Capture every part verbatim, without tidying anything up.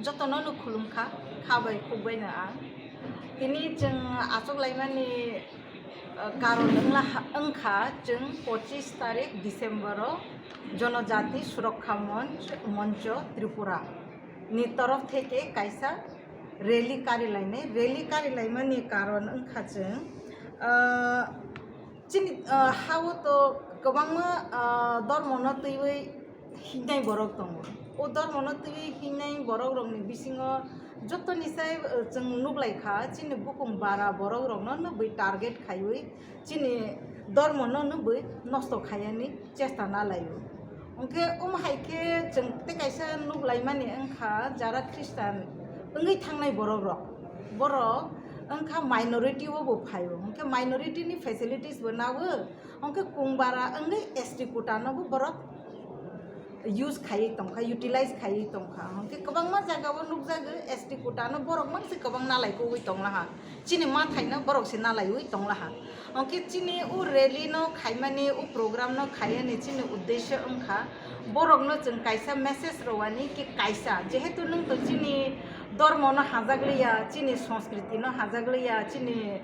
Jotono no khulumkha, kha bai khuk bai no ang. Tini chwng achuk laimani, uh, karon wngla ha-, wngkha chwng pochis tarik December o Jonojati Surokha Monch, Moncho Tripura ni torof theke kaisa rally kari lainai. Rally kari laimani karon wngkha chwng, uh, chini, uh, ha-o to kwbangma, uh, dormono twiwi hinnai borok tongo. O dormono twiwi hinnai borok rokni bisingo jotoni sai, uh, chwng nuklaikha, chini bukung bara borok rokno nugwi target khaiwi chini dormono nugwi nosto khaiyani chesta nalaio. Hwnkhe omo hai khe chwng tei kaisa nuklaimani wngkha, jara Christian wngwi thangnai borok rok, borok wngkha minority o bo phaio, hwnkhe minority ni facilities bo nawo, hwnkhe kungbara wngwi S T quota no bo borok use khaiwi tongkha, utilize khaiwi tongkha. Hwnkhe kwbangma jagao nukjago, S T quota no borok mangse kwbang nalai kogwi tonglaha. Chini mathaino borok se nalaiwi tonglaha. Hwnkhe chini o rally no khaimani, o program no khaiyani chini uddesyo wngkha, borokno chwng kaisa message rwani ki kaisa, jehetu nwng to chini dormo no hajakliya, chini sanskriti no hajakliya, chini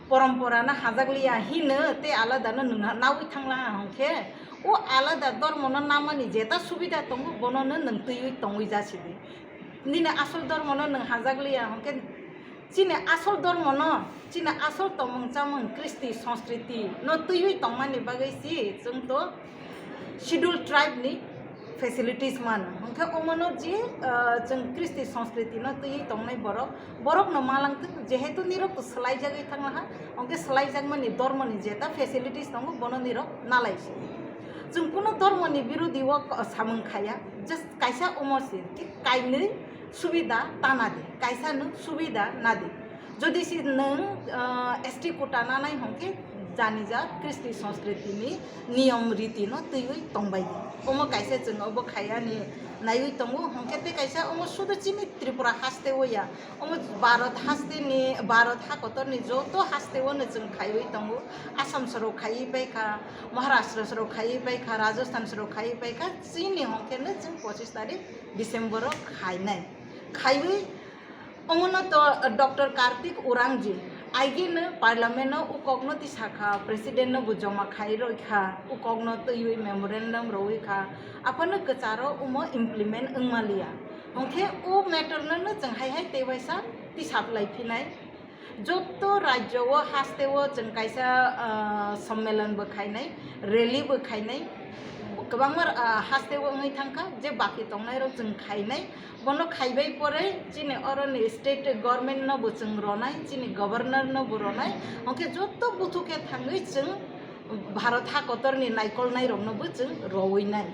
porompora no hajakliya hino tei alada no nwng nawi thanglaha hwnkhe, o alada dormo no namani jeta subida tongo, bono no nwng twiwi tongwi jasidi. Nini asol dormo no nwng hajakliya hwnkhe, chini asol dormo no, chini asol tongmung chamung, kristi, sanskriti no twiwi tongmani bagwi si chwng to Scheduled Tribe ni facilities mano. Hwnkhe omono je, ah, chwng kristi, sanskriti no twiwi tongnai borok, borok no malangtwk, jehetu nirok to swlaijagwi thanglaha, hwnkhe swlaijakmani dormo ni jeta facilities tongo, bono nirok nalaisi. Chwng kuno dormo ni birodi o samung khaya, just kaisa omo se, ki kainwi subida ta nadi, kaisa no subida nadi. Jodi se nwng, ah, S T quota nanai hwnkhe janija kristi sanskriti ni niyom riti no twiwi tongbai di. Omo kaisa chwng obo khayani naiwi tongo, hwnkhe tei kaisa omo sudu chini Tripura haste o ya, omo Bharat haste ni, Bharat hakotor ni joto haste o no chwng khaiwi tongo. Assam soro khaiwi paikha, Maharashtra soro khaiwi paikha, Rajasthan soro khaiwi paikha, chini hwnkhe no chwng pochis tarik December o khainai. Khaiwi omono to Doctor Kartik Urangji aigeno parliament o ukokno tisakha, president no bo joma khai roikha, ukokno twiwi memorandum rowi kha, aphano kwcharo omo implement wngmaliya. Hwnkhe o matter no no chwng hai hai tei waisa tisap lai phinai. Joto rajyo o haste o chwng kaisa, ah, sommelon bo khainai, rally bo khainai, kwbangma, ah, haste o wngwi thangkha, je baki tongnai rok chwng khainai. Bono khaibai pore chini oroni state government no bo chwng ronai, chini governor no bo ronai, hwnkhe joto buthu khe thangwi chwng Bharat hakotor ni naikolnai rok no bo chwng rowinai.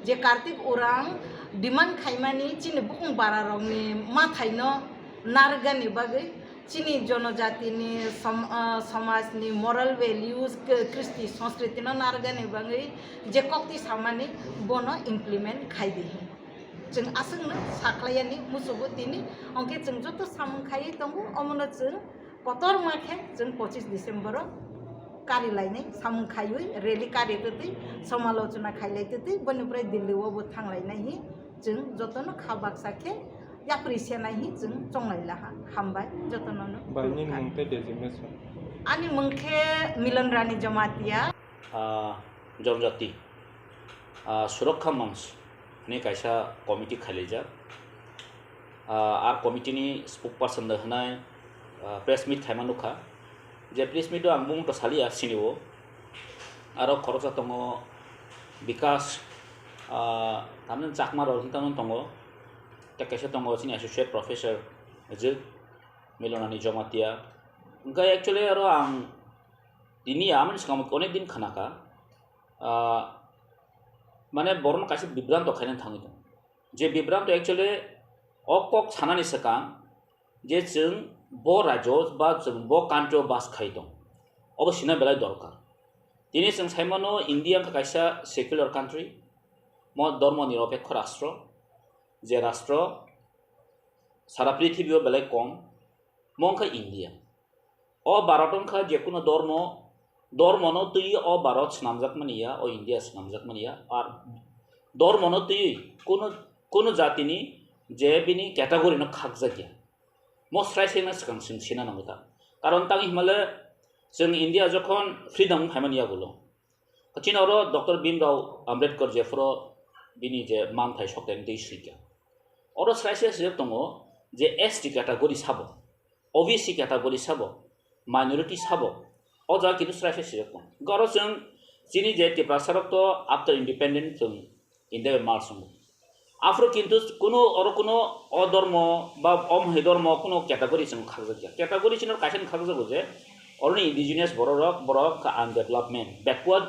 Je Kartik Urang demand khaimani chini bukung bara rokni mathaino narwkgani bagwi, chini jonojatini som-, ah, somajni moral values, k-, kristi sanskriti no narwkgani bagwi je kokti samani bono implement khai di. Chwng aswkno sakhlaiyani musugo tini, hwnkhe chwng joto samung khaiwi tongo, omono chwng kotorma khe chwng pochis December o kari lainai samung khaiwi rally kari twtwi somalochona khailai twtwi boni pore Delhi o bo thanglainai hi chwng jotono kha baksa khe yapri senai hi chwng chonglai laha. Hambai jotono no. Bai, nini mung tei designation? Ani mung khe Milan Rani Jamatia. Ah, Jonojati, ah, Surakha Manch hwnwi kaisa committee khailaijak. Ah, ar committee ni spokesperson da hwnai, ah, press meet khaima nukha. Je press meet o ang bumung to saliya sini o. Aro khoroksa tongo Bikash, ah, tamni Chakma rok hinwi tamni tongo. Tei kaisa tongo chini associate professor je Milonani Jamatia. Hwnkhe actually aro ang tini amoni swkang onek din khnakha. Ah, mane borokno kaisa bibranto khaina thangwi tongo. Je bibranto actually o kok sanani swkang je chwng bo rajyo ba chwng bo country o bas khai tong, obo sina belai dorkar. Tini chwng sai mano India wngkha kaisa secular country, mo dormo nirapekho rastro, je rastro sara prithibi o belai kom, mo wngkha India. O Bharat wngkha je kuno dormo, dormono twi o Bharat swnamjakmani ya, o India swnamjakmani ya, ar dormono twi kuno, kuno jatini je bini category no khakjak ya. Mo srai srai no swkang chwng sina nango ta. Karon tang himale chwng India jokhon freedom phaimani yagulo. Chini oro Doctor Bhimrao Ambedkar jephuru bini je manthai sokthai twi swikha. Oro srai srai swijak tongo je S T category sabo, O B C category sabo, minority sabo, o jaga kintu srai srai swijak tongo. Hwnkhe oro chwng chini je Tiprasa rok to after independent chwng India bai merge wngo. Aphuru kintu kuno oro kuno o dormo ba o mohai dormo kuno category chwng khakjakya. Category chini kaisa khakjago je oroni indigenous borok rok, borok kha undevelopment, backward,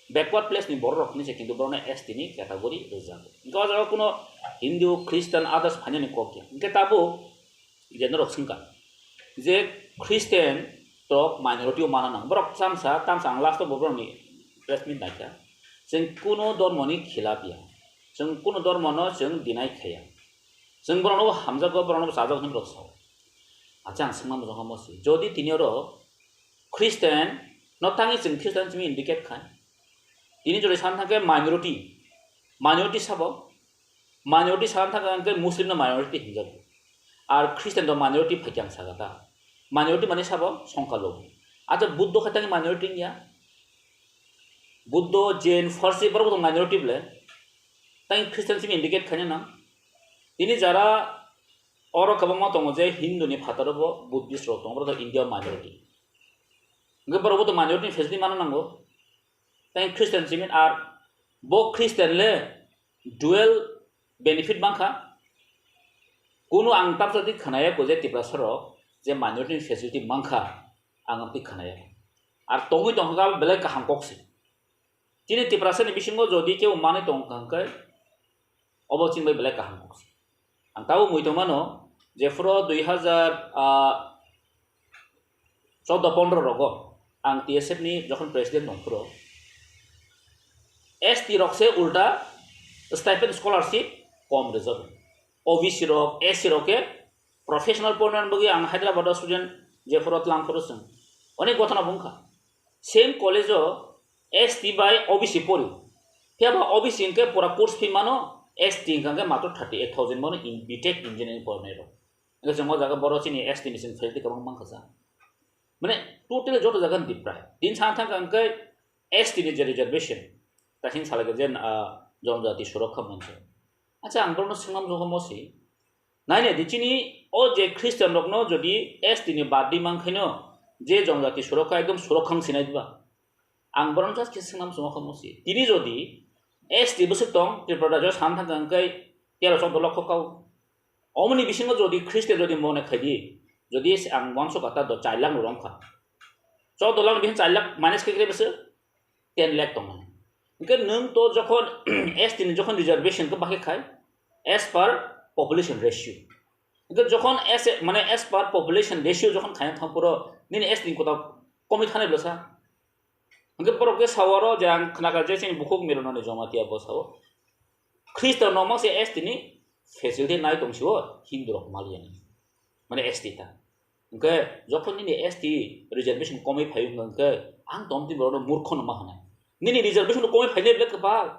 backward place ni borok rok hinwi se kintu borokno S T ni category rwjago. Hwnkhe o jaga kuno Hindu, Christian, others phainani kok ya. Hwnkhe tabuk je norok swngkha je Christian tok minority o mana nang. Borok chamsa, tamsa ang last o bo borokni press meet naikha. Chwng kuno dormoni khilap ya. Chwng kuno dormono chwng deny khaya. Chwng borokno bo hamjago, borokno bo chajago hinwi borok sao. Acha ang swngma mojong kha mosi. Jodi tini oro Christian no tangwi chwng Christian simi indicate khai. Tini jodi san thangkhe minority, minority sabo, minority san thangkhe hwnkhe Muslim no minority hinjago. Ar Christian do minority phaikhe ang saka ta. Minority mani sabo songkha logi. Acha Buddho khe tangwi minority wngya. Buddho, Jain, Farsi borok bo minority ble. Tang Christian simi indicate khaina nang. Tini jara oro kwbangma tongo je Hindu ni phataro bo Buddhist rok tongo, borok to India minority. Hwnkhe borok bo to minority ni facility mana nango. Tang Christian simi ar bo Christian le dual benefit mankha. Kunu ang tamsa di khnaya ko je Tiprasa rok je minority ni facility mankha, ang amtwi khnaya. Ar tongwi tongkha belai kaham kok se. Chini Tiprasa ni bisingo jodi kebo manwi tongkha hwnkhe obo chini bai belai kaham kok se. Ang tabuk mui tongmano jephuru dui hazar, ah, choudo pondro rogo ang T S F ni jokhon president tongphuru S T rok se ulta stipend scholarship kom rwjago. O B C rok, S C rok khe professional pornani bagwi ang Hyderabad o student jephuru tlang phuru chwng onek gothono bungkha. Same college o S T bai O B C pori. Phiya ba O B C hwnkhe pura course fee mano, S T hwnkhe matro thirty eight thousand mano in B Tech engineering pornai rok. Hwnkhe chwng o jaga boro chini S T ni chwng facility kwbang mankha sa. Mane totally joto jaga ni deprive. Din san thangkha hwnkhe S T ni je reservation, ta hin salai je, ah, Jonojati Surokha Moncho. Acha ang borokno swngna muchungkha mosi. Nainai di chini o je Christian rokno jodi S T ni badwi mankhaino je Jonojati Surokha ekdom Surokha wng sinai diba? Ang borokno just khe swngna muchungkha mosi. Tini jodi S T bwswk tong Tripura rajyo san thangkha hwnkhe tero choudo lokho kau. Omoni bisingo jodi Christian jodi mone khaidi, jodi se ang uansuk kata do char lakh no romkha. Choudo lakh ni bisingo char lakh minus khe kre bwswk ten lakh tongnai. Hwnkhe nwng to jokhon S T ni jokhon reservation khe bakhe khai as per population ratio. Hwnkhe jokhon as a, mane as per population ratio jokhon khaina thang phuru nini S T ni kota komwi thanai bwsa. Hwnkhe borok khe sao oro je ang khnakha je chini bukhuk Mironani Jamatia bo sao. Khristo no mangse S T ni facility nai tong sio Hindu rok maliya ni. Mane S T ta. Hwnkhe jokhon nini S T reservation komwi phai wngkha hwnkhe ang tom tin borok no murkho no ma hwnai. Nini reservation no komwi phainai belai kwbal.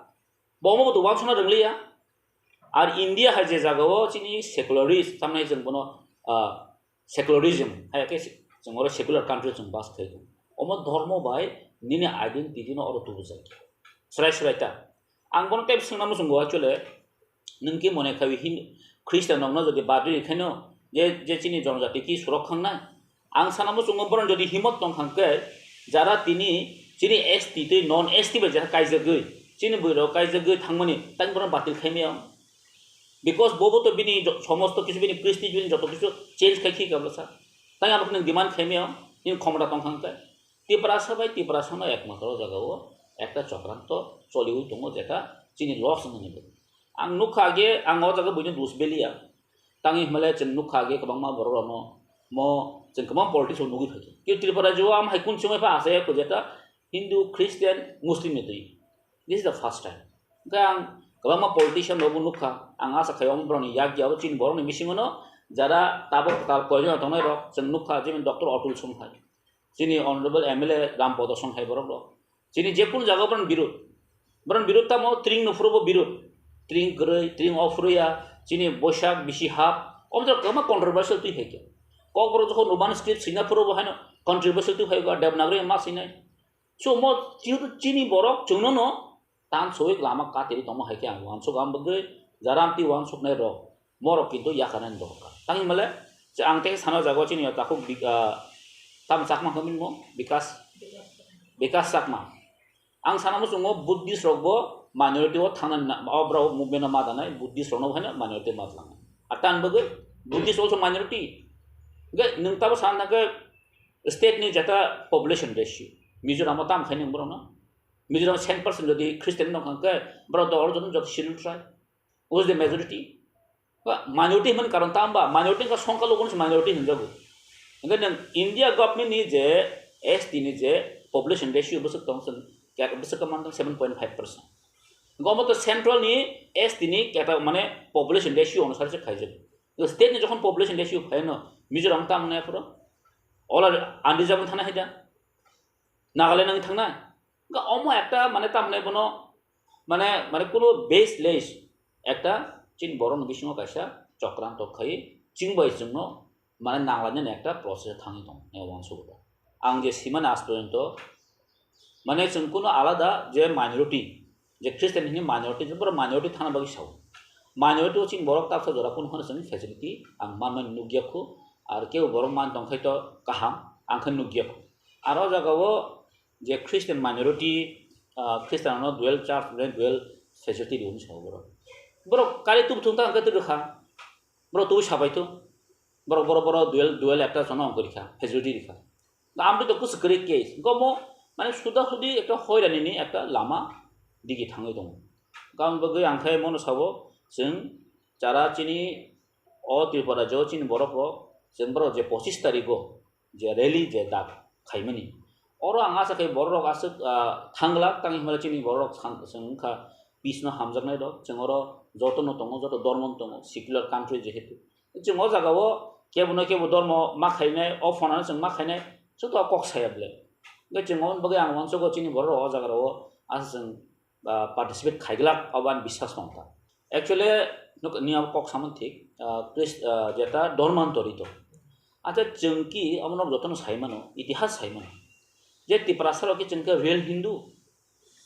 Bo omo bo to uansukna rwngliya. Ar India hai je jagao chini secularist tamnai chwng bono, ah, secularism hai khe chwng oro secular country chwng bas khlai tongo. Omo dhormo bai nini identity no oro tubujak. Srai srai ta. Ang bono tei swngna muchungo actually nwng khe mone khai Hin-, Christian rokno jodi badri khaino je, je chini jonojati ki surok khangnai. Ang sana muchungo borok jodi himot tong kha hwnkhe, jara tini chini S T tei non S T bai je kaijagwi, chini bwrwi rok kaijagwi thangmani, tang borok batil khai maya. Because bobo to bini jo-, somosto kisu bini kristi bini joto kisu change khai khi kabla sa. Tang abo kheno demand khai maya, chini khomota tong kha hwnkhe. Tiprasa bai Tiprasa no ekmatro jaga o ekta chokranto choliwi tongo, jeta chini loss wngmani bagwi. Ang nukha age, ang o jaga buino dus beliya. Tangwi hwnmale chwng nukha age kwbangma borok rokno mo chwng kwbang politics o nugwi phaikha. Khe Tripura rajyo o am hai kun chwngwi pha asai kho jeta Hindu, Christian, Muslim ni twi. This is the first time. Hwnkhe ang kwbangma politician rokbo nukha. Ang asa khai omo borokni yak ya o chini borokni bisingo no jara tabok kwtal koijon tongnai rok chwng nukha, jemon Doctor Atul Songhai. Chini Honorable M L A Rampodo Songhai borok rok. Chini je kunu jaga borok birud. Borok birud tamo tring no phuru bo birud. Tring kwrwi, tring o phuru ya, chini Boisak, bisi hap, omo to kwbangma controversial twi hai khe. Kokborok jokhon Roman script swina phuru bo haino controversial twi phai kha, Devanagari ma swinai. So mo jehetu chini borok chwngno no tan soi lama katiri tongma hai khe ang uansuk, ang bagwi jaram twi uansuknai rok, morok kintu yakarnani dorkar. Tang hinmale je ang tei sana jago chini takhuk bik-, ah, tam Chakma hinwi mo Bikas, Bikas Chakma. Ang sana muchungo Buddhist rok bo minority o thangna, o borok movement o ma danai Buddhist rok no haino minority ma tlang. Ar tan bagwi Buddhist also minority. Ge nung tabo sana ke state ni jeta population ratio. Mizoram o tam khaini borok no. Mizoram ten percent jodi Christian no khan ke borok do orjon jot Scheduled Tribe. Who's the majority? Ba, minority hwnmani karon tamo ba? Minority wngkha songkha logo no se minority hwnjago. Hwnkhe nwng India government ni je S T ni je population ratio bwswk tong chwng, kya-, bwswk khe mantong seven point five percent. Hwnkhe omo to central ni S T ni keta mane population ratio onusare se khaijago. State ni jokhon population ratio phaino Mizoram tamo nai aphuru? Ola unreserved thana haida? Nagaland wng thangnai? Hwnkhe omo ekta mane tamni bono mane, mane kuno baseless ekta chini borokni bisingo kaisa chokranto khai chwng bai chwngno mane nanglainani ekta process thangwi tongo, eh, uansukgo. Ang je simani aaj porjonto mane chwng kuno alada je minority, je Christian hwnwi minority, je borok minority thana bagwi sao. Minority o chini borok tabsa jora kuno phano chwng facility ang manmani nukya khu, ar kebo borok man tongkhai to kaham, ang khe nukya khu. Aro o jagao je Christian minority, ah, Christian no dual church, dual facility rio hinwi sao borok. Borok kari tubu thung ta hwnkhe twi rwkha. Borok tubu sabai thung. Borok, borok, borok dual, dual ekta jono wngwi rikha, facility rikha. Amtwi to kusu kwrwi case. Gomo mane suda sudi ekta hoirani ni ekta lama digi thangwi tongo. Gam bagwi ang khe mono sabo chwng chara chini o Tripura jo chini borok rok, chwng borok je pochis tarikgo je rally je dak khaimani. Oro ang asa khe borok rok aswk, ah, thanglak, tang hinmale chini borok rok san-, chwng wngkha peace no hamjaknai rok, chwng oro joto no tongo, joto dormo no tongo, secular country jehetu. Chwng o jaga o kebo no kebo dormo ma khainai, o phone ano chwng ma khainai, chwng to kok saya bwle. Hwnkhe chwng oboni bagwi ang uansukgo chini borok rok o jaga rok o asa chwng, ah, participate khaiglak, obo ani biswas tongkha. Actually, nuk-, niyam kok samani thik, ah, Christ-, ah, jeta Dharmantori to. Acha chwng ki omo nok jotono sai mano, itihas sai mano. Je Tiprasa rok ki chwng khe real Hindu,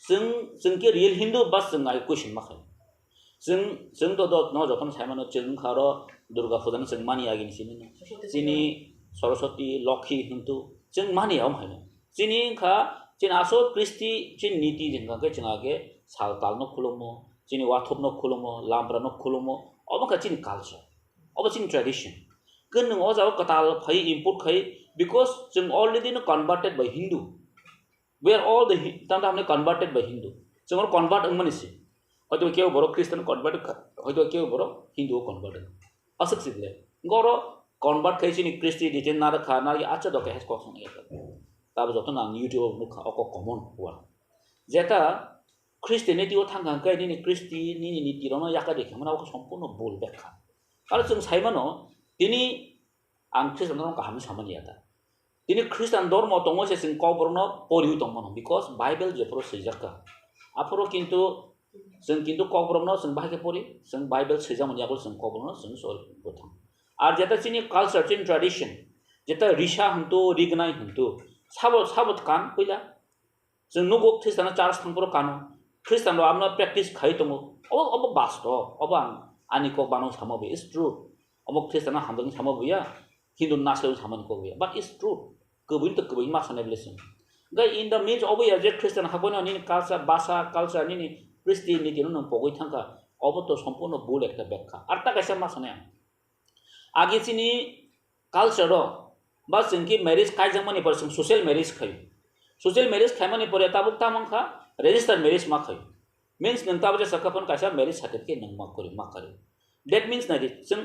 chwng, chwng ki real Hindu ba chwng ai question ma khai. Chwng, chwng to do, no jotono sai mano, chwng wngkha oro Durga Puja no chwng mani agi ni simi no. Chini Saraswati, Lokhi hintu chwng mani ya om hai no. Chini wngkha, chini asol Kristi, chini niti wngkha khe chwng age sal tal no khulumo, chini wathop no khulumo, lampra no khulumo, obo wngkha chini culture, obo chini tradition. Khe nwng o jaga kwtal phai import khai, because chwng already no converted by Hindu. We are all the Hi-, tamo tamo converted by Hindu. Chwng oro convert wngmani se. Hoito kebo borok Christian convert wngkha, hoito kebo borok Hindu o convert wngkha. Aswk se bile. Goro convert khai chini Christianity narwkha, narwkhe acha doke hai kok song ya. Tabo joto no ang YouTube o nukha, oko common word. Jeta Christianity o thangkha hwnkhe nini Christi, nini niti rokno yakari khe mano, oko sompurno bul bekha. Aro chwng sai mano, tini ang Christian rokno kaham samani ya ta. Tini Christian dormo tongo se chwng kokborokno poriwi tongmano, because Bible jephuru swijak kha. Aphuru kintu chwng kintu kokborokno chwng bahai khe pori, chwng Bible swijakmani yago chwng kokborokno chwng sori bwthang. Ar jeta chini culture, chini tradition, jeta risa hwntu, rignai hwntu, sabo, sabo kan puila. Chwng nugo Christian church thang phuru kano. Christian rok abono practice khai tongo. Obo, obo bastob, obo ang ani kok bano samo bo, it's true. Obo Christian hamjak samo bo ya, Hindu nasle samo ni kok bo ya. But it's true. Kubui to kubui ma sanai bile chwng. Gai in the midst obo ya je Christian hakono nini culture, basa, culture nini Christianity no nung pogwi thangkha. Obo to sompurno bul ekta bekha. Ar ta kaisa ma sanai ang. Age chini culture o ba chwng ki marriage kaijakmani pore chwng social marriage khaio. Social marriage khaimani pore tabuk tamo wngkha register marriage ma khaio. Means nwng tabuk jesa khe phano kaisa marriage certificate nwng ma kwrwi ma kwrwi. That means nai di chwng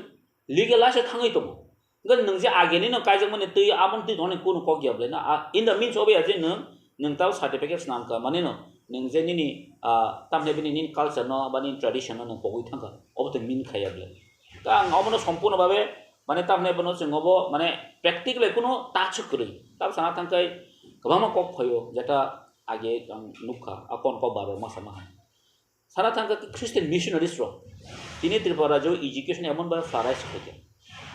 legalize thangwi tongo. Hwnkhe nwng je ageni no kaijakmani twi aboni twi tongmani kunu kok ya bwlai na. A, in the means obo ya je nwng, nwng tabuk certificate swnam kha mani no. Nwng je nini, ah, tamni bini nini culture no ba nini tradition no nwng pogwi thangkha. Obo to mean khaiya bwlai. Ta ang obono sompurno babe, mane, tamni bono chwng obo, mane, practically kuno touch kwrwi. Tab sana thangkai kwbangma kok phaio, jeta age ang nukha, a kon kok baro masa maha. Sana thangka Christian missionaries rok. Tini Tripura rajyo education emon ba flarai se khaikha.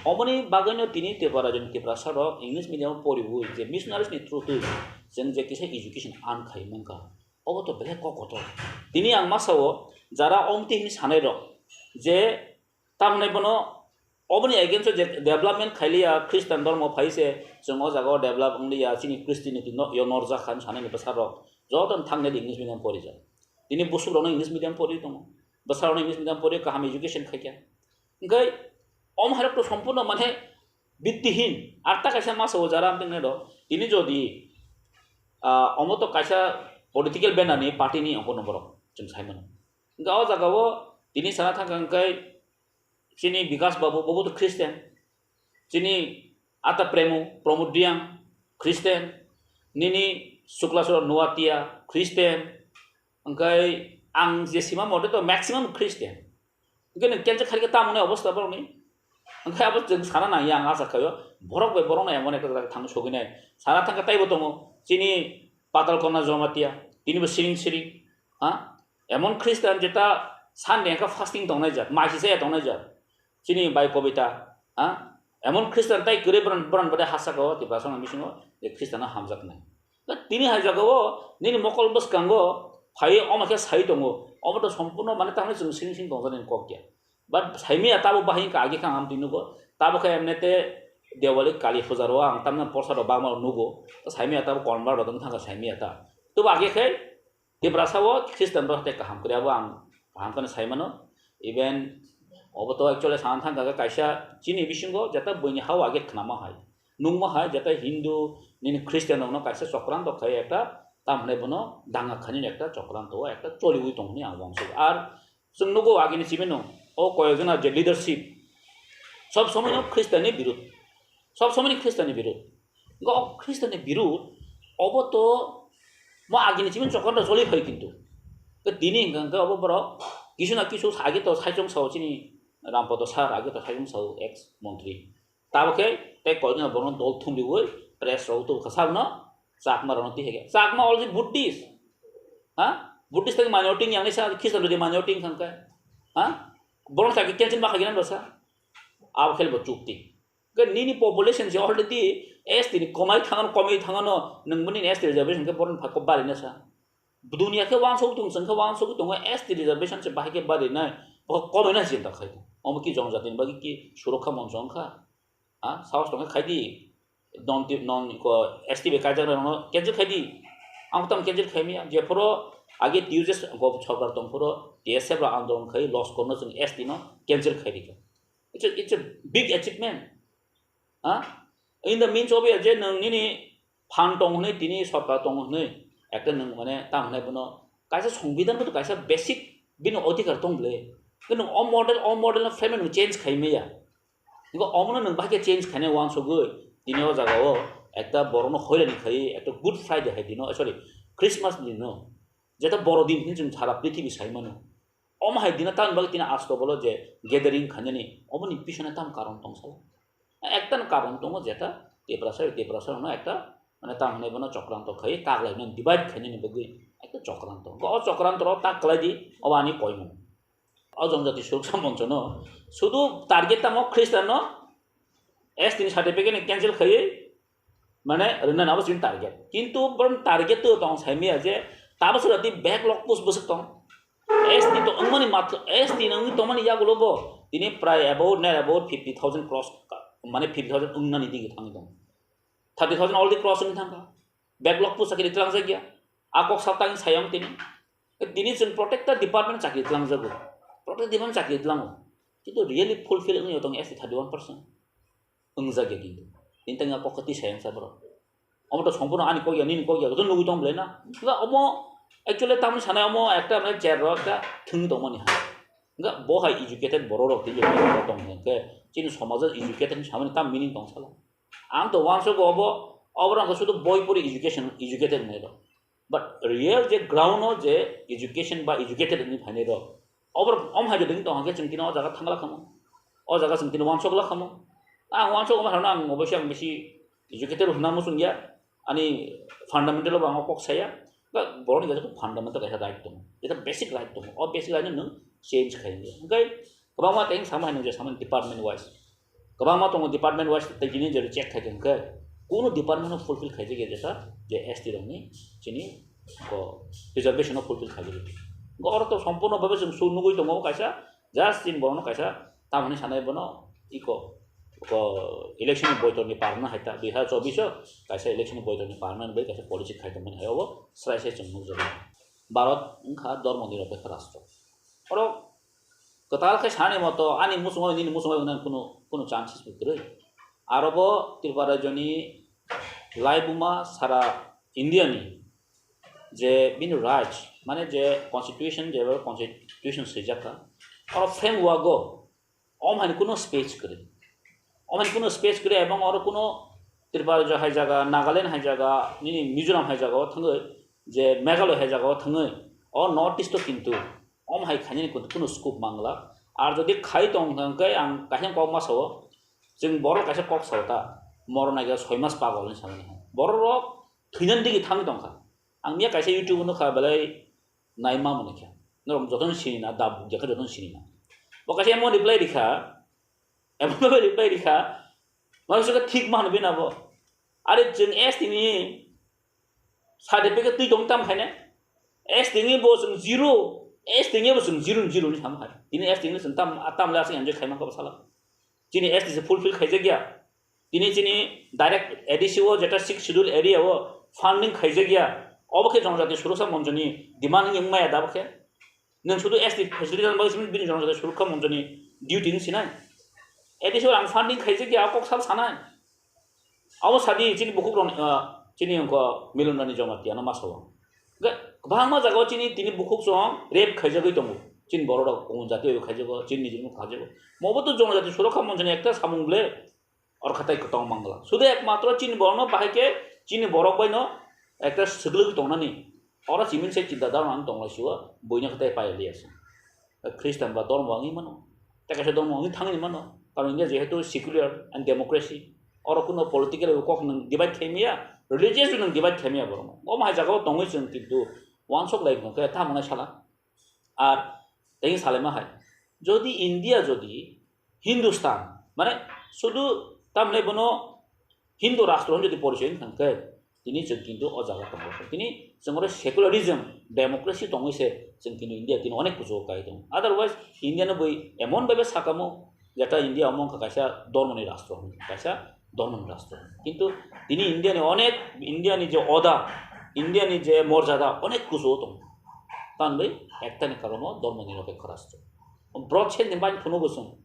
Omoni bagwino tini Tripura rajyoni Tiprasa rok English medium poriwi je missionaries ni through twi chwng je kisa education an khai mankha. Obo to belai kok kotor. Tini ang ma sao, jara omti hini sanai rok je tamni bono oboni against o je development khailiya, Christian dhormo phai se chwng o jaga o develop wngliya, chini Christianity no yo norjak kha hwnwi sanai ni bwsa rok joto thangni English medium porijak. Tini busuk rok no English medium pori tongo, bwsa rok no English medium pori kaham education khaikha. Hwnkhe om hairok to sompurno mane bittihin. Ar ta kaisa ma sao jara amtwng nai rok. Tini jodi, ah, omo to kaisa political banner ni party ni ongkor no borok chwng sai mano. Hwnkhe o jaga o tini sana thangkha hwnkhe chini Bikas Babu, bobo to Christian. Chini Ata Premo, Pramod Reang, Christian. Nini Suklaswara Noatia, Christian. Hwnkhe ang je sima mote to maximum Christian. Hwnkhe nwng cancel khaikhe tamo ni obostha borokni? Hwnkhe abo chwng sana nangya, ang acha khaio. Borok bai borokno emon ekta jaga thangwi sogwinai. Sana thangkhe taibo tongo. Chini Patal Kona Jamatia, tinibo siring siring. Ha? Emon Christian jeta Sunday hwnkhe fasting tongnai jat, maisi chaya tongnai jat. Chini bai Kobita, ha? Emon Christian tai kwrwi boran, boran bade hachaka o Tiprasa ni bisingo je Christian no hamjaknai. Tini hai jaga o nini mokol bwskango phai omo khe sai tongo. Omo to sompurno mane tamni chwng sing sing tongjaknai kok ya. But saimiya tabo bahai wngkha agi kha ang twi nugo. Tabo khe emne te Diwali Kali Puja ro ang tamna porsa rok bangma nugo. Saimiya tabo convert rok wng thangkha saimiya ta. Tobo agi khe Tiprasa o Christian rok tei kaham kwrwi abo ang kaham khe sai mano. Even obo to actually sana thangkha khe kaisa chini bisingo jeta buini hao age khnama hai. Nungma hai jeta Hindu nini Christian rokno kaisa chokranto khai ekta tam hwnwi bono danga khainani ekta chokranto o ekta choliwi tong hwnwi ang uansuk. Ar chwng nugo agini chimino o koyok jona je leadership sob somoi no Christian ni birud. Sob somoi ni Christian ni birud. Go Christian ni birud obo to mo agini chimino chokranto choli phai kintu. Ke tini hwnkha hwnkhe obo borok kisu na kisu age to saichung sao chini Rampodo sir age to saichung sao ex montri. Tabo khe tei koinwi borokno dol thumriwi press rok tubukha, sabno Chakma rokno twi hai khe. Chakma already Buddhist. Ha? Buddhist tei minority yang ni sa Christian rok minority wngkha khe. Ha? Borok chakhe cancel ma khaigwna bwsa. Abo khe bo chukti. Khe nini population je already S T ni komai thangano, komai thangano, nwng bini S T reservation khe borokni phai kok bari na sa. Dunia khe uansuk tong, chwng khe uansuk tongo, S T reservation se bahai khe bari nai. Bo komai na chinta khai tong. Omo ki jongjati ni bagwi ki surokha moncho wngkha? Ha, sahos tongkhe khaidi, non ti-, non ko S T bai kaijaknai rokno cancel khaidi. Ang tamo cancel khaimaya, jephuru age T U J S go sorkar tongphuru T S F rok andolon khai loss korno chwng S T no cancel khaidi kha. It's a, it's a big achievement. Ha? In the means of je nwng nini phan tong hwnwi tini sorkar tong hwnwi ekta nwng mane tamo hwnwi bono kaisa songbidan bo kaisa basic bini odhikar tong bwle. Nwng o model, o model no frame nwng change khaimaya. Nokho omono nwng bahai khe change khainai uansugwi tini o jaga o ekta borokno hoirani khai ekta Good Friday hai dino, sorry, Christmas dino, jeta boro din hinwi chwng sara prithibi sai mano. Omo hai dino tamni bagwi tini asto bolo je gathering khainani, omoni pisone tam karon tong sala. Ekta no karon tongo jeta Tiprasa, Tiprasa no ekta mane tam hinwi bono chokranto khai kaglai no divide khainani bagwi ekta chokranto. O chokranto ro tak kwlai di, obo ani koimung. O jongjati suruksha monchono sudu target tamo Christian no S T ni certificate ni cancel khaiwi mane rwna nabo chini target. Kintu borom target to tong saimaya je tabo sura di backlog post bwswk tong. S T to wngmani matla, S T no wngwi tongmani yagulo bo tini prai about, near about fifty thousand cross, mane fifty thousand wngnani digi thangwi tong. Thirty thousand already cross wngwi thangkha. Backlog post chakiri tlangjak ya. A kok sap tangwi sayang tini. Tini chwng protector department chakiri tlangjago. Protector department chakiri tlango. Kintu really fulfill wngwi tong S T thirty one percent. Wngjak ya kintu. Tini tangwi a kok khe twi sayang sa borok. Omo to sompurno ani kok ya, nini kok ya, joto nugwi tong belai na. Hwnkhe omo actually tamni sanai omo ekta mane chair rok ekta thwngwi tongmani ha. Hwnkhe bo hai educated borok rok tini je tong hwnkhe chini somajo educated hinwi samani tam meaning tong sala. Ang to uansukgo obo, obo rok sudu boi pori education, educated hinwi rok. But real je ground o je education ba educated hinwi phainai rok, obo rok om hai jodi tong hwnkhe chwng tini o jaga thangla khamu. O jaga chwng tini uansukla khamu. Ang uansuk omo hai ang obosi ang bisi educated hwnna muchung ya. Ani fundamental o bo ang o kok saya. Ba borokni kaisa fundamental kaisa right tongo. Jeta basic right tongo. O basic right no nwng change khai ya. Hwnkhe Kwbangma tei sama hai nung je sama department wise. Kwbangma tongo department wise tei tini je check khai tong khe, kuno department no fulfill khai jagya jesa je S T rokni chini ko reservation no fulfill khai jagya. Go oro to sompurno bhabe chwng su nugui tongo kaisa, just chini borokno kaisa tamoni sanai bono iko ko election ni boitor ni parna hai ta dui hazar chobbish o kaisa election ni boitor ni parna bai kaisa policy khai tongmani hai obo srai sai chwng nukjago. Bharat wngkha dormo nirapekha rastro. Oro kwtal khe sani moto ani muchungo nini muchungo nang kuno kuno chances bo kwrwi. Aro bo Tripura rajyoni laibuma sara India ni je bini raj mane je constitution je constitution swijak kha oro framework o om hani kuno space kwrwi. Om hani kuno space kwrwi ebong oro kuno Tripura rajyo hai jaga, Nagaland hai jaga, nini Mizoram hai jaga o thangwi je Meghalaya hai jaga o thangwi o North East o kintu om hai khainani kuno scope mangla. Ar jodi khai tong hwnkhe ang kaisa kok ma sao, chwng borok kaisa kok sao ta, morok naikhe soi mas pagol hinwi samani hai. Borok rok thwinani digi thangwi tongkha. Ang miya kaisa YouTube o nukha belai naima mwnwi khe. Norok jotono sini na, da buk jakha jotono sini na. Bo kaisa emon reply rikha, emon bhabe reply rikha, norok saka thik ma hwnwi bina bo. Are chwng S T ni certificate twi tong tam khaine? S T ni bo chwng zero, S T ni bo chwng zero, zero ni sam khai. Tini S T ni chwng tam, tam le aswk enjoy khaima kha bwsala. Chini S T C fulfill khaijak ya. Tini chini direct A D C o jeta six schedule area o funding khaijak ya. Obo khe Jonojati Suroksa Monchoni demand wngmaya da bo khe. Nwng sudu S T facility rang bagwi simi bini Jonojati Suroksa Monchoni duty wng sinai. A D C o ang funding khaijak ya, kok sal sanai. Abo sadi chini bukhuk rok, ah, chini wngkha Milon Rani Jamatia no ma sao. Ga-, kwbangma jaga o chini tini bukhuk chwng rape khaijagwi tongo. Chini borok rok Kongon jati bai khaijago, chini nijini khaijago. Mobo to Jonojati Suroksa Monchoni ekta samung ble or khatai kwtong mangla. Sudu ekmatro chini borok no bahai khe chini borok bai no ekta swgwlwi tongnani. Oro chiming se chinta dharma ang tonglaisio, buino khatai pai liya se. Christian ba dormo wngwi mano, tei kaisa dormo wngwi thangwi mano. Karon India jehetu secular and democracy, oro kuno political kok nwng divide khaimaya, religious nwng divide khaimaya borok. Omo hai jagao tongwi chwng kintu wansok lai khe tamo nai sala. Ar tei salaima hai, jodi India jodi Hindustan, mane sudu tamle bono Hindu rastro jodi porichoy wngkha khe, tini chwng kintu o jaga tongo. Tini chwng oro secularism, democracy tongwi se chwng kintu India tini onek kuchugo kai tongo. Otherwise, India no bui emon bhabe sakamo, jeta India omo wngkha kaisa dormoni rastro, kaisa dormoni rastro. Kintu tini India ni onek, India ni je oda, India ni je morjada onek kuchugo tongo. Tamni bai ekta ni karono dormoni nirapekha rastro. Brought change ni bai phunuk bo chwng.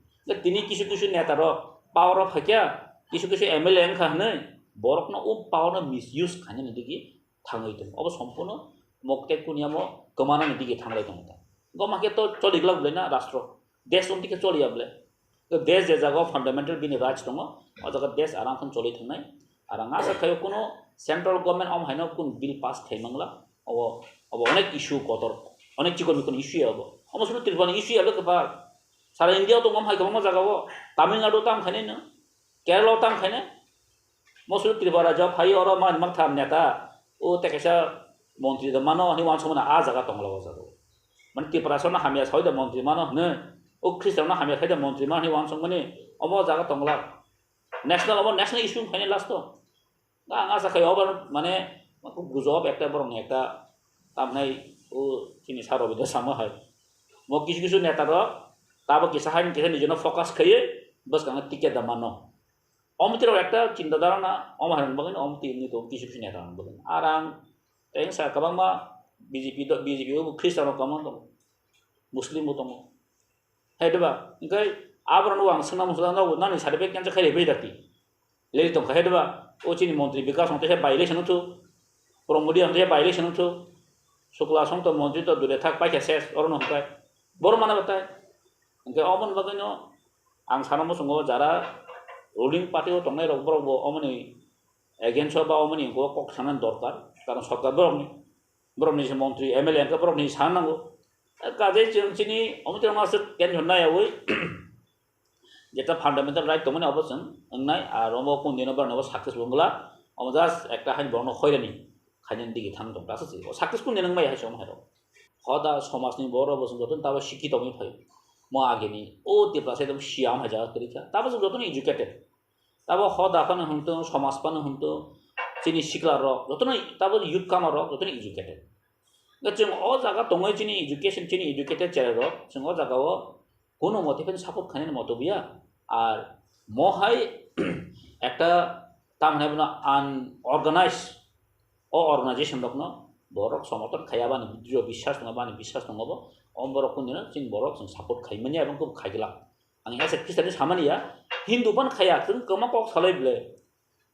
Tini kisu kisu neta rok power o phaikya, kisu kisu M L A wngkha hwnwi borokno o power no misuse khainani digi thangwi tongo. Obo sompurno mokte kuniamo kwmanani digi thanglai tongo ta. Goma khe to choli glak bwlai na rastro. Desh umti khe choliya bwlai. To desh je jaga o fundamental bini rights tongo, o jaga desh aram khan choli thangnai. Ar ang asa khaio kuno central government om haino kun bill pass khai mangla. Obo, obo onek issue kotor, onek chikon mikon issue ya obo. Omo suru Tripura ni issue ya bwkha. Sara India o tongo om hai kwbangma jaga o. Tamil Nadu tam khainai no, Kerala o tam khainai. Mosulu Tripura rajyo phai oro man mak tham neta, o tei kaisa montri da mano hwnwi uansukmani a jaga tongla o jaga. Mane Tripura songno hamya sawi da montri mano hwnwi, o Khristan no hamya sawi da montri mano hwnwi uansukmani omo jaga tongla. National omo national issue khaini last o. Ang asa khai obo mane gujok ekta borok ni ekta tamnai o chini sar Robindra Sharma hai. Mo kisu kisu neta rok tabo kisa haini kisa nijino focus khaiwi bwskango ticket da mano. Omtwi rok ekta chinta dharana, omo hai bagwi no omtwi wngwi tongo kisu kisu neta rok bagwi. Ar ang tei wngsa kwbangma B J P do, B J P o bo Christian rok kwbangma tongo, Muslim bo tongo. Hai diba? Hwnkhe aborok no ang swngna muchung nani certificate cancel khai rebwi dakti. Leli tongkha hai diba? O chini montri Bikash ang teisa by election wngthu, Pramod ang teisa by election wngthu, Shukla song to montri to dure thak paikha ses oro no hwnkhe. Boro mana batai. Hwnkhe omo ni bagwi no ang sana muchungo jara ruling party o tongnai rok borok bo omo ni against o ba omo ni hwnkhe kok sana dorkar. Karon sorkar borok ni, borok ni se montri M L A hwnkhe borok ni sana nango. Kajai chwng chini omo tei omo aswk tension naiyawi jeta fundamental right tongmani obo chwng wngnai, ar omo kung dino borok ni obo success wngla, omo just ekta haini borok no khoirani khainani digi thang tong ta aswk se. O success kung dino wngmaya hai se omo hai rok. Hoda somaj ni borok bo chwng joto ni tabo sikhi tongwi phai. Mo agini, o Tiprasa ekdom siam hai jaga kwrwi kha. Tabo chwng jotono educated. Tabo hoda phano hwntwng, somaj phano hwntwng, chini sikla rok, jotono tabo youth kama rok, jotono educated. Ga chwng o jaga tongwi chini education, chini educated cherai rok, chwng o jaga o kuno mote phano support khainani moto buya. Ar mo hai ekta tamni bono unorganized o organization rokno borok somorthon khaiya bani drio biswas tongo, bani biswas tongo bo, o borok kundino chini borok chwng support khaimani abo khe khaigwlak. Ang as a Christian samani ya, Hindu ban khaya, chwng kwma kok salai ble.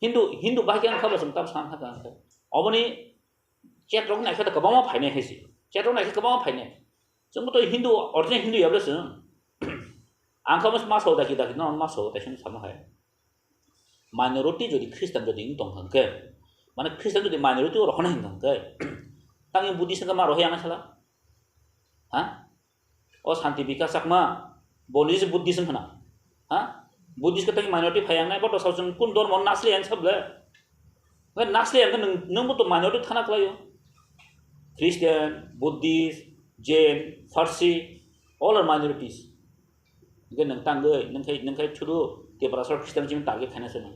Hindu, Hindu bahai khe ang kha ba chwng tam san kha kha. Oboni chat rok nai khe kwbangma phainai hai si. Chat rok nai khe kwbangma phainai. Chwng to Hindu, original Hindu ya ble chwng. Ang kha mas, mas daki daki no mas daki sama hai. Minority jodi Christian jodi wng tong kha khe, mane Christian jodi minority o rohorna hin kha khe, tang Buddhist khe ma rohor ya na sala? Ha? O Santi Bikash Chakma, boni se Buddhist hwna. Ha? Buddhist khe tei minority phai ang nai, bo to sao chwng kun dormo nasle ang sable. Hwnkhe nasle ang nung, nung bo to minority thana kwlaio. Christian, Buddhist, Jain, Farsi, all are minorities. Hwnkhe nung tangwi, nung khai, nung khai churu Tiprasa Christian chini target khaina se nung.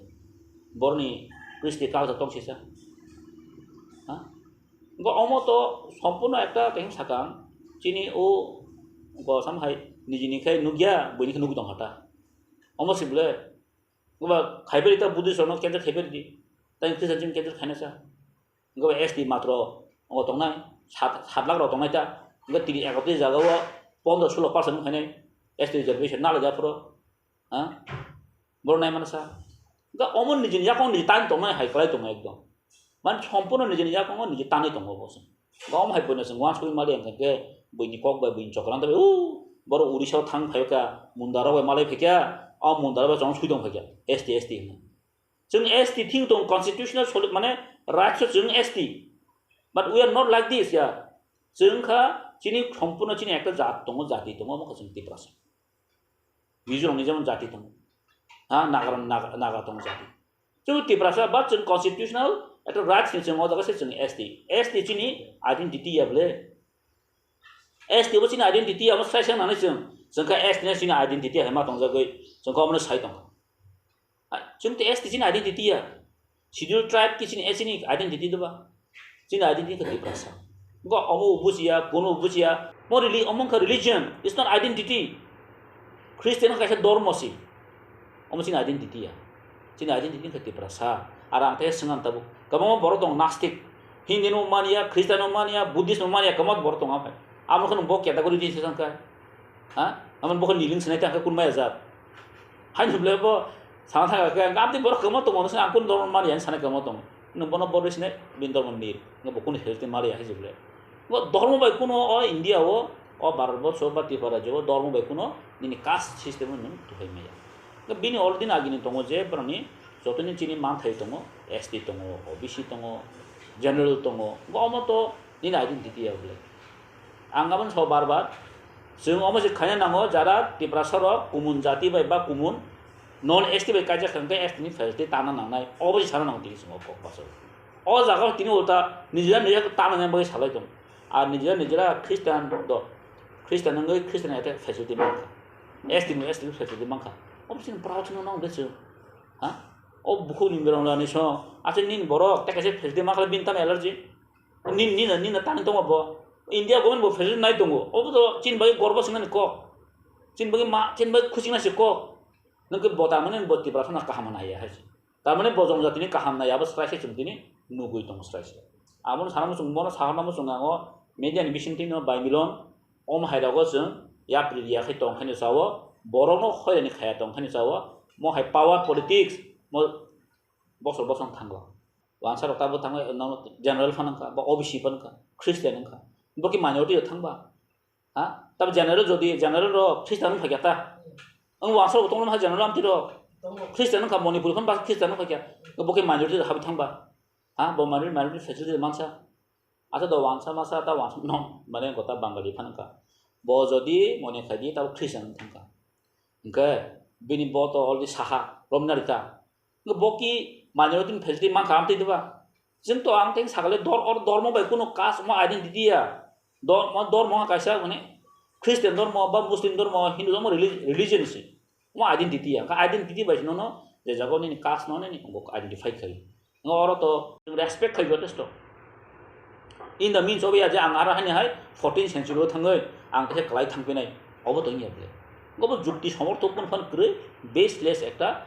Borni Christian culture tong sisa. Ha? Hwnkhe omo to sompurno ekta teng sakang, chini o go sam hai nijini khai nukya, buini khai nukwi tong kha ta. Omo si bole, hwnkhe ba khai beri ta Buddhist rokno cancel khai beri di, tei Christian chini cancel khaina sa. Hwnkhe ba S T matro omo tongnai, sat, sat lakh rok tongnai ta, hwnkhe tini ekotris jaga o pondro sulo percent wng khainai S T reservation nalaijak phuru. Ha? Borok nai mano sa. Ga omo nijini yakung niji tani tongmani hai kwlai tongo ekdom. Man sompurno nijini yakungo niji tani tongo bo se. Ga omo hai boino se uansukwi mali ang khe buini kok bai buini chokran bai, o borok Odisha o thang phai kha, Mundara bai malai phai kha, o Mundara bai chong sui tong phai kha, S T, S T hwnwi. Chwng S T thing tong constitutional soli-, mane rights o chwng S T. But we are not like this, ya. Chwng kha chini sompurno chini ekta jat tongo, jati tongo, omo kha chwng Tiprasa. Mizoram ni jemon jati tongo. Ha, Naga, Naga, Naga tongo jati. Chwng Tiprasa, but chwng constitutional, ekta rights ni chwng o jaga se chwng S T. S T chini identity ya bole. S T bo chini identity ya, omo sai sai nani chwng. Chwng kha S T ni chini identity hai ma tongjagwi. Chwng kha omo sai tong. Ai, chwng te S T chini identity ya. Schedule tribe ki chini, eh, chini identity doba. Chini identity khe Tiprasa. Go omo bujiya, kono bujiya. Mo reli-, omo kha religion, it's not identity. Christian kaisa dormo si. Omo chini identity ya. Chini identity khe Tiprasa. Ar ang te swngan tabuk. Kwbangma borok tong nastik. Hindi no mania, Christian no mania, Buddhist no mania, kwbangma borok tong aphai. Amo kheno bo category di se sangkha. Ha? Amo bo khe niling sinai ta khe kun maya jat. Hai nuble bo sana thang khe, ngam ti borok kwbangma tongo, ang kun dormo mania, sana kwbangma tongo. Nung bono borok sinai, bin dormo nil. Nung bo kun health mali hai juble. Bo dormo bai kuno o India o, o Bharat borso ba Tripura rajyo o dormo bai kuno nini caste system nung tuhai maya. Bini already agini tongo je boroni jotoni chini manthai tongo, S T tongo, O B C tongo, general tongo. Bo omo to nini identity ya bole. Ang aboni so bar bar, chwng omo se khaina nango jara Tiprasa rok kumun jati bai ba kumun non S T bai kaijak kha hwnkhe S T ni facility tana nangnai. Obo se sana nango tini chwng o kok baso. O jaga o tini ulta nijera nijera tana nang bai salai tong. Ar nijera nijera Christian do, Christian wngwi Christian ete facility mankha. S T ni S T facility mankha. Obo chini proud no nang de chwng. Ha? O bukhuk ni berong lani so. Ache nini borok tei kaisa facility mankha bini tamo allergy. Nini, nini, nini tani tongo bo. India government bo facility nai tongo. Obo to chini bai gorbo sinani kok. Chini bai ma, chini bai khuchingna se kok. Nokhe bo tamani bo Tiprasa no kaham nai ya hai se. Tamani bo jongjatini kaham nai abo srai se chwng tini nugwi tongo srai se. Abono sana muchung, bono sahorna muchung ang o media ni bisingtwi no bai milon. Om hai rogo chwng yapri riya khai tong khaino sao. Borokno hoirani khaya tong khaino sao. Mo hai power politics mo bosor bosor thango. Wansa rok tabo thango, general phano wngkha, ba O B C phano wngkha, Christian wngkha. Bo khe minority rok thangba. Ha? Tabo general jodi, general rok Christian wng phaikha ta. Ang wansa rok tongma general amtwi rok. Christian wngkha, Manipur phano ba Christian wng phaikha. Bo khe minority rok habwi thangba. Ha? Bo minority, minority facility mansa. Ata do wansa masa ta wansa no, mane gota Bangali phano wngkha. Bo jodi mone khaidi tabo Christian wng thangkha. Hwnkhe bini bo to already saha romna rita. Hwnkhe bo ki minority ni facility mankha amtwi diba? Chwng to ang tei sakle dor-, or dormo bai kuno caste omo identity ya. Dor-, omo dormo wngkha kaisa mane Christian dormo ba Muslim dormo, Hindu dormo reli-, religion se. Mo identity ya. Ka identity bai sino no je jago nini caste no nini identify khai. Ngo oro to respect khai jotesto. In the means of ya je ang aro hani hai fourteen century o thangoi ang khe kalai thangpinai. Obo to ya ble. Gobo jukti somorthok pun phan kwrwi baseless ekta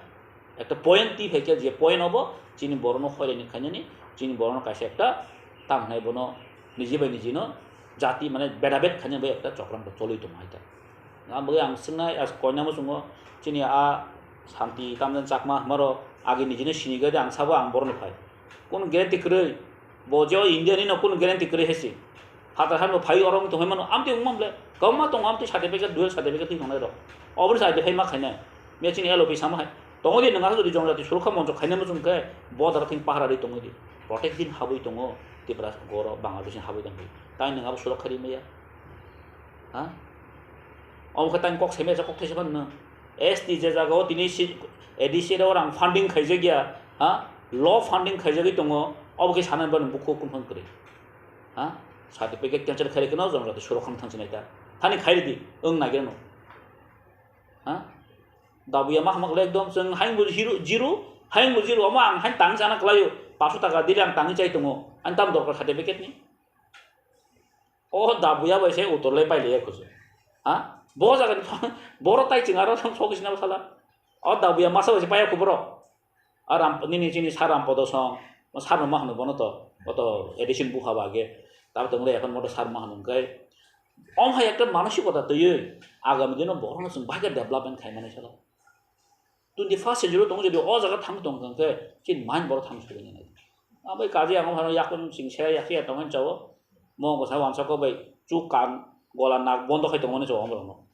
ekta point ti phaikhe je point obo chini borokno hoirani khainani chini borokno kaisa ekta tamhnai bono niji bai niji no jati mane bedabed khainani bai ekta chokram to choli tong hai ta. Abagwi ang swngnai as koinamo chungo chini a Santi Tamden Chakma hwnmaro agi nijino sinigade ang sabo ang boroni phai. Kun guarantee kwrwi bo je o India ni no kun guarantee kwrwi hesi. Phatar han bo phai orong tongoi mano amtwi wngma ble kobma tongo amtwi certificate dual certificate twi tongnai rok. Oboni side phai ma khainai. Me chini L O P sama hai. Tongo di nang asuk di jongjati surakha moncho khainai muchung khe bo dara thing pahara di tongo di. Protect din habwi tongo Tipra goro Bangladesh ni habwi tongwi. Tai nang abo surakha ri maya. Ha? Omo khe tang kok semai kok thaisa phano S T je jaga o tini si A D C o rang funding khaijak ya, ha? Law funding khaijagwi tongo, obo khe sanani bani bukhu kun phang kwrwi. Ha? Certificate cancel khairi kheno jong jati surok kham thang sinai ta. Thani khairi di, wng nagir no. Ha? Dabuya ma hamak le ekdom chwng haing bo zero, zero, haing bo zero, omo ang hain tang sana kwlaio, paso taka dili ang tangwi chai tongo, ani tam dorkar certificate ni. O dabuya bai se utor le pailaiya kusu. Ha? Bo jaga ni boro tai ching aro song sogis na sala. O dabuya masa bai se paya kubro. A ram nini chini sar ram podo song. Sar no ma hanu bono to. Oto edition bu haba age. Tar to mure ekhon moto sar ma hanu kai. Om hai ekta manosikota twi. Agami dino boro no sung bai development khai mani sala. Twenty first century tongo jodi o jaga thang tong khe chini mind boro thang suri nai. Abai kaji ang phano yakung sing se yak ya tong chao. Mo ko sa wansa ko bai chu kan gola nak bondo khai tong mani chao amrok no.